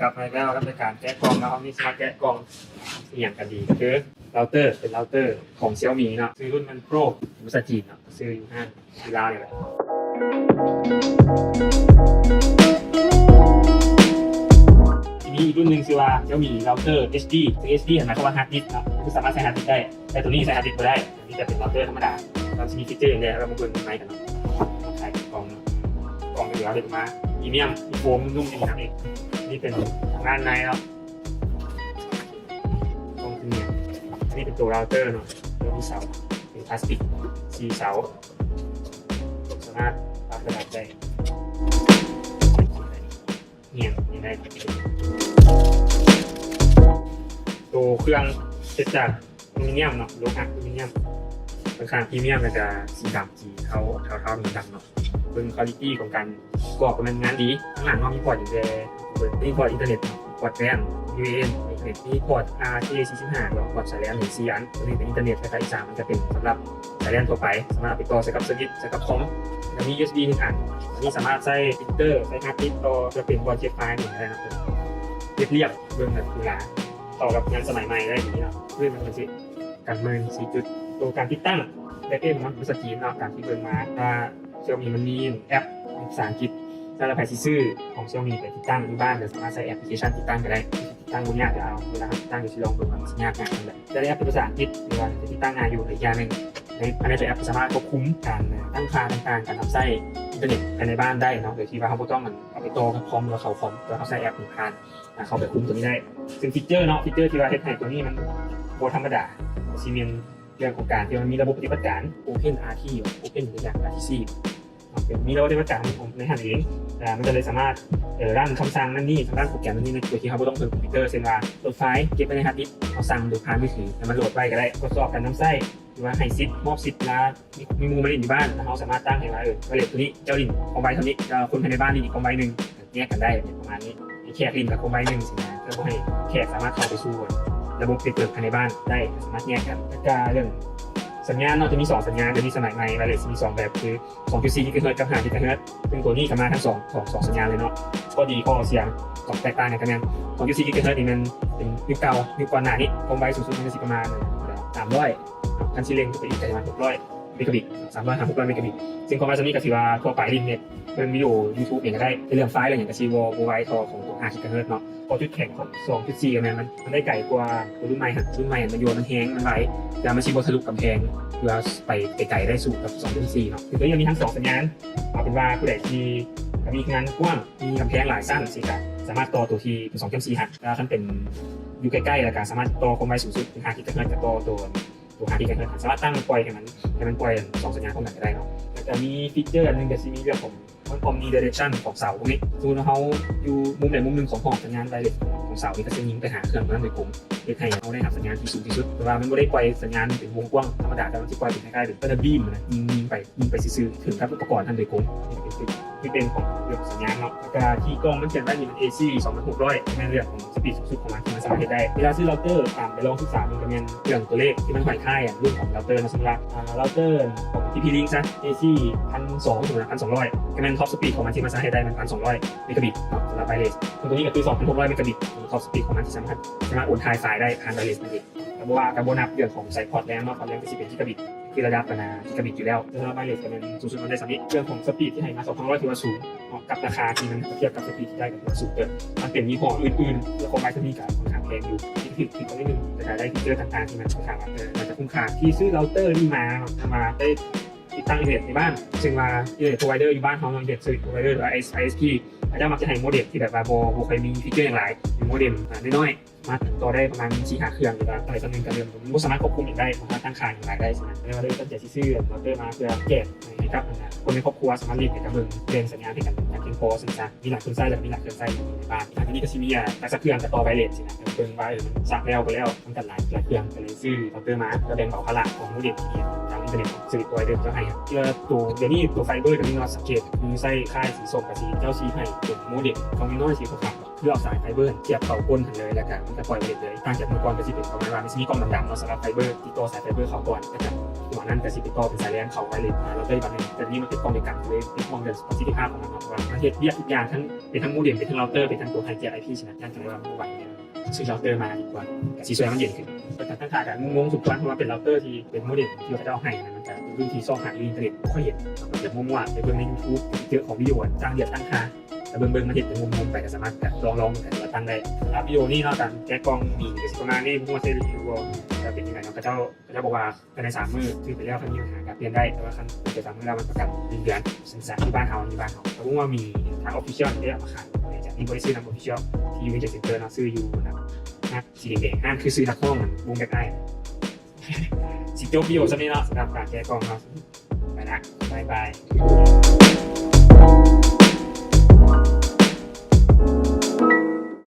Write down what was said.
ກັບມາອີກແລ້ວກັບລາຍການແກະກ່ອງເນາະ. ເຮົາມີຊິມາແກະກ່ອງ ອີ່ຫຍັງກັນດີ ຄືເຮົາເຕີ ເປັນເຮົາເຕີຂອງ Xiaomi ເນາະ, ຊື່ລຸ້ນມັນ Pro ພາສາຈີນເນາະ, ຊື້ຢູ່ຮ້ານ ທີ່ລາວນີ້ແຫຼະ. ທີ່ມີອີກລຸ້ນໜຶ່ງຊື່ວ່າ Xiaomi Router HD ເຊິ່ງ HD ຫັ້ນໝາຍຄວາມວ່າ Hard Disk ເນາະ, ຄືສາມາດໃສ່ Hard Disk ໄດ້, ແຕ່ໂຕນີ້ໃສ່ Hard Disk ບໍ່ໄດ້. ອັນນີ້ຈະເປັນ Router ທຳມະດາ. ແລ້ວຊິມີ feature ຫຍັງແດ່ ເຮົາມາເບິ່ງໃນກັນເນາະ. ຂາຍກ່ອງເນາະ, ກ່ອງກໍຖືວ່າເປັນມາ Premium ມີໂຟມນຸ້ມໆ ຢູ່ນຳອີກ. ນີ້ເປັນທາງດ້ານໃນເນາະ, ກ່ອງ Premium. ອັນນີ້ເປັນໂຕ Router ເນາະ, ໂຕມີເສົາ ເປັນພລາສຕິກ ສີ່ເສົາ ສາມາດປັບລະດັບໄດ້. ຮຽງນີ້ໄດ້ ໂຕເຄື່ອງເຮັດຈາກອາລູມີນຽມເນາະ, ໂລຫະອາລູມີນຽມ ຂ້ອນຂ້າງພຣີມຽມ ແລ້ວກະສີດຳ ສີເທົາ ເທົາໆ ດຳໆ ເນາະ. ເບິ່ງ quality ຂອງການປະກອບກໍແມ່ນງານດີ. ທາງຫຼັງເຮົາມີພອດຫຍັງແດ່? ເບິ່ງ ມີພອດອິນເຕີເນັດເນາະ, ພອດ WAN ມີ UAN ອິນເຕີເນັດ, ມີພອດ RJ ສີ່ສິບຫ້າ ແລ້ວກໍພອດສາຍແລນ ສີ່ອັນ. ຕົວນີ້ເປັນອິນເຕີເນັດ ແລ້ວກະອີກສາມອັນກະເປັນສຳລັບສາຍແລນທົ່ວໄປ, ສາມາດເອົາໄປຕໍ່ໃສ່ກັບສະວິດ ໃສ່ກັບຄອມ. ແລ້ວມີ ຢູເອັສບີ ໜຶ່ງອັນ. ອັນນີ້ສາມາດໃຊ້ printer ໃຊ້ hard disk ຕໍ່ເພື່ອເປັນບ່ອນເກັບໄຟລ໌ນີ້ໄດ້ເນາະ. ລຽບໆ ເບິ່ງແບບຫຼູຫຼາ ເຂົ້າກັບງານສະໄໝໃໝ່ໄດ້ດີເນາະ. ຄືມັນຊິກັນມືສີ່ຈຸດ. ໂຕການຕິດຕັ້ງ back end ເນາະ ພາສາຈີນເນາະ, ຕາມທີ່ເບິ່ງມາ ຖ້າ Xiaomi ມັນມີແອັບພາສາອັງກິດ, ຖ້າໃຜຊິຊື້ຂອງ Xiaomi ໄປຕິດຕັ້ງຢູ່ບ້ານ ກໍສາມາດໃຊ້ແອັບພລິເຄຊັນຕິດຕັ້ງກໍໄດ້. ຕິດຕັ້ງບໍ່ຍາກ, ດຽວເວລາເຮົາຕິດຕັ້ງ ດຽວຊິລອງເບິ່ງວ່າມັນຊິຍາກງ່າຍປານໃດ. ແຕ່ແອັບເປັນພາສາອັງກິດ ຫຼືວ່າຈະຕິດຕັ້ງງ່າຍຢູ່. ແລະ ອີກຢ່າງໜຶ່ງ ໃນ ພາຍໃນຕົວແອັບສາມາດຄວບຄຸມການຕັ້ງຄ່າຕ່າງໆ ການນຳໃຊ້ອິນເຕີເນັດພາຍໃນບ້ານໄດ້ເນາະ, ໂດຍທີ່ວ່າເຮົາບໍ່ຕ້ອງ ອັນ ເອົາໄປຕໍ່ກັບຄອມ ຫຼືວ່າເຂົ້າຄອມ, ແຕ່ເຮົາໃຊ້ແອັບນີ້ຜ່ານ ເຂົ້າໄປຄຸມຕົວນີ້ໄດ້. ເຊິ່ງ feature ເນາະ, feature ທີ່ວ່າເຮັດໃຫ້ຕົວນີ້ມັນບໍ່ທຳມະດາ ຊິແມ່ນເລື່ອງຂອງການທີ່ມັນມີລະບົບປະຕິບັດການ OpenRT ຫຼືວ່າ Open ຫຍັງ RTC ເນາະ, ເປັນມີລະບົບປະຕິບັດການຂອງໃນຫັ້ນເອງ. ແລ້ວມັນກໍເລີຍສາມາດ ເອີ ຣັນຄຳສັ່ງນັ້ນນີ້ ທາງດ້ານໂປຣແກຣມນັ້ນນີ້ ໂດຍທີ່ເຮົາບໍ່ຕ້ອງເບິ່ງຄອມພິວເຕີ, ເຊັ່ນວ່າໂຫຼດໄຟລ໌ເກັບໄວ້ໃນ hard disk ເຮົາສັ່ງໂດຍຜ່ານມືຖື ແລ້ວມັນໂຫຼດໄວ້ກໍໄດ້. ກວດສອບການນຳໃຊ້ ຫຼືວ່າໃຫ້ສິດ ມອບສິດເວລາ ມີ ມີໝູ່ມາຫຼິ້ນຢູ່ບ້ານ ແລ້ວເຮົາສາມາດຕັ້ງໃຫ້ວ່າ ເອີ ໄວເລັດໂຕນີ້ເຈົ້າຫຼິ້ນຄວາມໄວເທົ່ານີ້ ແລ້ວຄົນພາຍໃນບ້ານຫຼິ້ນອີກຄວາມໄວໜຶ່ງ ແຍກກັນໄດ້ປະມານນີ້, ໃຫ້ແຂກຫຼິ້ນກັບຄວາມໄວໜຶ່ງຊີ້ນະ, ເພື່ອບໍ່ໃຫ້ແຂກສາມາດເຂົ້າໄປສູ່ລະບົບເນັດເວີກພາຍໃນບ້ານໄດ້, ສາມາດແຍກກັນ. ແລ້ວກະເລື່ອງສັນຍານເນາະ, ຈະມີສອງສັນຍານ, ດຽວນີ້ສະໄໝໃໝ່ ໄວເລັດຊິມີສອງແບບ ຄືສອງຈຸດສີ່ກິກະເຮີດ ກັບຫ້າກິກະເຮີດ, ຊຶ່ງໂຕນີ້ກະມາທັງສອງ ສອງ ສອງສັນຍານເລີຍເນາະ. ຂໍ້ດີຂໍ້ເສຍ ສອງແຕກຕ່າງກັນກະແມ່ນ ສອງຈຸດສີ່ກິກະເຮີດນີ້ແມ່ນເປັນຍຸກເກົ່າ, ຍຸກກ່ອນໜ້ານີ້ຄວາມໄວສູງສຸດມັນກະຊິປະມານສາມຮ້ອຍ ຄັນຊິເລັ່ງໄປອີກກະປະມານຫົກຮ້ອຍ ເມກະບິດ ສາມຮ້ອຍຫາຫົກຮ້ອຍເມກະບິດ, ຊຶ່ງຄວາມໄວສ່ຳນີ້ກະຖືວ່າທົ່ວໄປຫຼິ້ນເນັດ ເບິ່ງວິດີໂອ YouTube ຫຍັງກະໄດ້, ແຕ່ເລື່ອງໄຟລ໌ເລື່ອງຫຍັງກະຊິບໍ່ ບໍ່ໄວທໍ່ຂອງຕົວຫ້າກິກະເຮີດເນາະ. ຂໍ້ຈຸດແຂງຂອງສອງຈຸດສີ່ກະແມ່ນມັນ ມັນໄດ້ໄກກວາຕົວລຸ້ນໃໝ່ຫັ້ນ, ລຸ້ນໃໝ່ມັນຢູ່ ມັນແຮງ ມັນໄວ ແຕ່ມັນຊິບໍ່ທະລຸກຳແພງ ຫຼືວ່າໄປໄກໆໄດ້ ສູ້ກັບສອງຈຸດສີ່ເນາະ. ຄືຕົວນີ້ມັນມີທັງສອງສັນຍານ, ເອົາເປັນວ່າຜູ້ໃດທີ່ມີງານກວ້າງ ມີກຳແພງຫຼາຍຊັ້ນຊີ້ກະສາມາດຕໍ່ຕົວທີ່ເປັນສອງຈຸດສີ່ຫັ້ນ, ແຕ່ວ່າຄັນເປັນຢູ່ໃກ້ໆ ແລ້ວກະສາມາດຕໍ່ຄວາມໄວສູງສຸດເປັນຫ້າກິກະເຮີດ ກະຕໍ່ຕົວ ຕົວຫ້າກິກະເຮີດຫັ້ນ ສາມາດຕັ້ງປ່ອຍໃຫ້ມັນ ໃຫ້ມັນປ່ອຍສອງສັນຍານພ້ອມກັນກະໄດ້ເນາະ. ແລ້ວກະມີຟີເຈີອັນໜຶ່ງກະຊິມີເລື່ອງຂອງ Omnidirection ຂອງເສົາພວກນີ້. ສົມມຸດວ່າເຮົາຢູ່ມຸມໃດມຸມໜຶ່ງຂອງຫ້ອງ, ສັນຍານໄວເລັດຂອງເສົານີ້ກະຊິຍິງໄປຫາເຄື່ອງຕົວນັ້ນໂດຍກົງ, ເຮັດໃຫ້ເຮົາໄດ້ຮັບສັນຍານທີ່ສູງທີ່ສຸດ, ແຕ່ວ່າມັນບໍ່ໄດ້ປ່ອຍສັນຍານເປັນວົງກວ້າງທຳມະດາ, ແຕ່ມັນຊິປ່ອຍເປັນຄ້າຍໆເປັນ ເປັນ beam ນະ, ຍິງ ຍິງໄປ ຍິງໄປຊື່ໆ ເຖິງກັບອຸປະກອນຫັ້ນໂດຍກົງ. ນີ້ກະເປັນຈຸດ ຈຸດເດັ່ນຂອງເລື່ອງສັນຍານເນາະ. ແລ້ວກະທີ່ກ່ອງມັນຂຽນໄວ້ນີ້ມັນ ເອຊີ ສອງພັນຫົກຮ້ອຍ ກະແມ່ນເລື່ອງຂອງສະປີດສູງສຸດຂອງມັນທີ່ມັນສາມາດເຮັດໄດ້. ເວລາຊື້ເຮົາເຕີຕາມໄປລອງສຶກສາເບິ່ງກະແມ່ນເລື່ອງຕົວເລກທີ່ມັນຫ້ອຍຄ້າຍ ອາ ລຸ້ນຂອງເຮົາເຕີເນາະ, ສົມມຸດວ່າ ອາ ເຮົາເຕີຂອງ TP-Link ຊະ ເອຊີ ພັນສອງ ສົມມຸດວ່າ ພັນສອງຮ້ອຍ ກະແມ່ນທັອບສະປີດຂອງມັນທີ່ມັນສາມາດເຮັດໄດ້ແມ່ນ ພັນສອງຮ້ອຍ ເມກະບິດເນາະ ສຳລັບໄວເລັດ. ສ່ວນຕົວນີ້ກະຄື ສອງພັນຫົກຮ້ອຍ ເມກະບິດ, ທັອບສະປີດຂອງມັນທີ່ສາມາດ ສາມາດໂອນຖ່າຍໄຟລ໌ໄດ້ຜ່ານໄວເລັດນັ້ນເອງ. ກະບໍ່ວ່າ ກະບໍ່ນັບເລື່ອງຂອງສາຍພອດແລນເນາະ, ພອດແລນກະຊິເປັນກິກະບິດ ຄືລະດັບ ອັນນ່າ ກິກະບິດຢູ່ແລ້ວ. ແຕ່ສຳລັບໄວເລັດກະແມ່ນສູງສຸດມັນໄດ້ສ່ຳນີ້. ເລື່ອງຂອງສະປີດທີ່ໃຫ້ມາສອງພັນຮ້ອຍຖືວ່າສູງເນາະ, ກັບລາຄາທີ່ມັນທຽບກັບສະປີດທີ່ໄດ້ກະຖືວ່າສູງເຕີບ. ມັນເປັນຍີ່ຫໍ້ອື່ນໆ ແລ້ວຄວາມໄວສ່ຳນີ້ກະຂ້ອນຂ້າງແພງຢູ່, ທີ່ຖືກ ຖືກກວ່າໜ້ອຍໜຶ່ງ ແຕ່ກະໄດ້ຟີເຈີຕ່າງໆທີ່ມັນຂ້ອນຂ້າງວ່າ ເອີ ໜ້າຈະຄຸ້ມຄ່າ. ທີ່ຊື້ເຮົາເຕີນີ້ມາເນາະ ແຕ່ວ່າໄດ້ຕິດຕັ້ງອິນເຕີເນັດໃນບ້ານ, ເຊິ່ງວ່າອິນເຕີເນັດ provider ຢູ່ບ້ານເຮົາເນາະ, ອິນເຕີເນັດ service provider ຫຼືວ່າ ISP ເຂົາເຈົ້າມັກຈະໃຫ້ໂມເດັມທີ່ແບບວ່າບໍ່ ບໍ່ຄ່ອຍມີຟີເຈີຫຍັງຫຼາຍ, ເປັນໂມເດັມ ອາ ນ້ອຍໆ ສາມາດຕໍ່ໄດ້ປະມານສີ່ຫ້າເຄື່ອງ ຫຼືວ່າໄດ້ສ່ຳໜຶ່ງກະເລີ່ມ ມັນບໍ່ສາມາດຄວບຄຸມຫຍັງໄດ້, ບໍ່ສາມາດຕັ້ງຄ່າຫຍັງຫຼາຍໄດ້ຊີ້ນະ. ແຕ່ວ່າເລີຍຕັດໃຈຊິຊື້ເຮົາເຕີມາເພື່ອແຈກໃຫ້ກັບ ອັນນ່າ ຄົນໃນຄອບຄົວສາມາດຫຼິ້ນໃນກະເບິ່ງ ແບ່ງສັນຍານໃຫ້ກັນຢ່າງພຽງພໍຊັ້ນຊະ, ມີຫຼາຍເຄື່ອງໃຊ້ ແລ້ວກະມີຫຼາຍເຄື່ອງໃຊ້ຢູ່ໃນບ້ານ. ທາງນີ້ກະຊິມີ ອາ ຈັກສະເຄື່ອງກະຕໍ່ໄວເລັດຊີ້ນະ, ເບິ່ງວ່າ ເອີ ມັນສັກແລ້ວບໍ່ແລ້ວ ມັນກະຫຼາຍ ຫຼາຍເຄື່ອງ ກະເລີຍຊື້ເຮົາເຕີມາ ເພື່ອແບ່ງເບົາພາລະຂອງໂມເດັມທີ່ທາງອິນເຕີເນັດເຊີດໂພຣໄວເດີເຂົາເຈົ້າໃຫ້. ແລ້ວໂຕດຽວນີ້ໂຕໄຟເບີກະມີເນາະ, ສັງເກດຄືໃຊ້ຄ້າຍສີສົ້ມກະສີ ເຈົ້າສີໃຫ້ເປັນໂມເດັມ ກ່ອງນ້ອຍໆ ສີຂາວໆ. ຄືເອົາສາຍໄຟເບີສຽບເຂົ້າກົ້ນຫັ້ນເລີຍ ແລ້ວກະມັນກະປ່ອຍໄວເລັດເລີຍ. ຕ່າງຈາກເມື່ອກ່ອນກະຊິເປັນປະມານວ່າມັນຊິມີກ່ອງດຳໆເນາະ ສຳລັບໄຟເບີ ຕິດຕໍ່ສາຍໄຟເບີເຂົ້າກ່ອນ ແລ້ວກະຕົວນັ້ນກະຊິໄປຕໍ່ເປັນສາຍແລນເຂົ້າໄວເລັດ ອາ ເຮົາເຕີບາງແຫ່ງ. ແຕ່ນີ້ມັນເປັນກ່ອງດຽວກັນ ເລີຍເປັນຫ່ວງເລື່ອງປະສິດທິພາບຂອງມັນເນາະ ວ່າມັນເຮັດວຽກທຸກຢ່າງ ທັງເປັນທັງໂມເດັມ ເປັນທັງເຮົາເຕີ ເປັນທັງຕົວໄຮແຈັກໄອພີຊີ້ນະ. ຢ້ານກະໄດ້ວ່າບໍ່ໄຫວ ຊື້ເຮົາເຕີມາດີກວ່າ ກະຊິຊ່ວຍໃຫ້ມັນເຢັນຂຶ້ນ. ແຕ່ທັງໆກະງົງໆສົມຄວນ ເພາະວ່າເປັນເຮົາເຕີທີ່ເປັນໂມເດັມທີ່ເຂົາເຈົ້າໃຫ້ນະ ມັນກະເປັນລຸ້ນທີ່ຊອກຫາຢູ່ອິນເຕີເນັດບໍ່ຄ່ອຍເຫັນ ແບບມົວໆ ໄປເບິ່ງໃນຢູທູບ ເຈີຂອງວິດີໂອຈ້າງວຽກຕັ້ງຄ່າ ກະເບິ່ງໆ ມາເຮັດເປັນງົງໆໄປ ກະສາມາດກະລອງໆ ກະຕິດຕັ້ງໄດ້. ສຳລັບວິດີໂອນີ້ເນາະ ການແກະກ່ອງມີກະຊິປະມານນີ້ ບໍ່ຮູ້ວ່າໃຊ້ຣີວິວບໍ່ ຈະເປັນຈັ່ງໃດເນາະ. ເຂົາເຈົ້າ ເຂົາເຈົ້າບອກວ່າພາຍໃນສາມມື້ ຊື້ໄປແລ້ວຄັນມີບັນຫາກະປ່ຽນໄດ້ ແຕ່ວ່າຄັນເກີນສາມມື້ແລ້ວ ຮັບປະກັນໜຶ່ງເດືອນ. ຊັ້ນໆ ຢູ່ບ້ານເຮົາ ຢູ່ບ້ານເຮົາ ກະບໍ່ຮູ້ວ່າມີທາງອອບຟິຊຽວໄດ້ເອົາມາຂາຍ ແຕ່ນີ້ບໍ່ໄດ້ຊື້ນຳອອບຟິຊຽວ ທີ່ຢູ່ເວັນເຈັດເຊັນເຕີເນາະ ຊື້ຢູ່ນະ ຮ້ານສີແດງໆ ຮ້ານຄືຊື່ນັກຮ້ອງວົງແບລັກອາຍ ຊິຈົບວິດີໂອສ່ຳນີ້ເນາະ ສຳລັບການແກະກ່ອງເນາະ. ໄປລະ ບາຍບາຍ.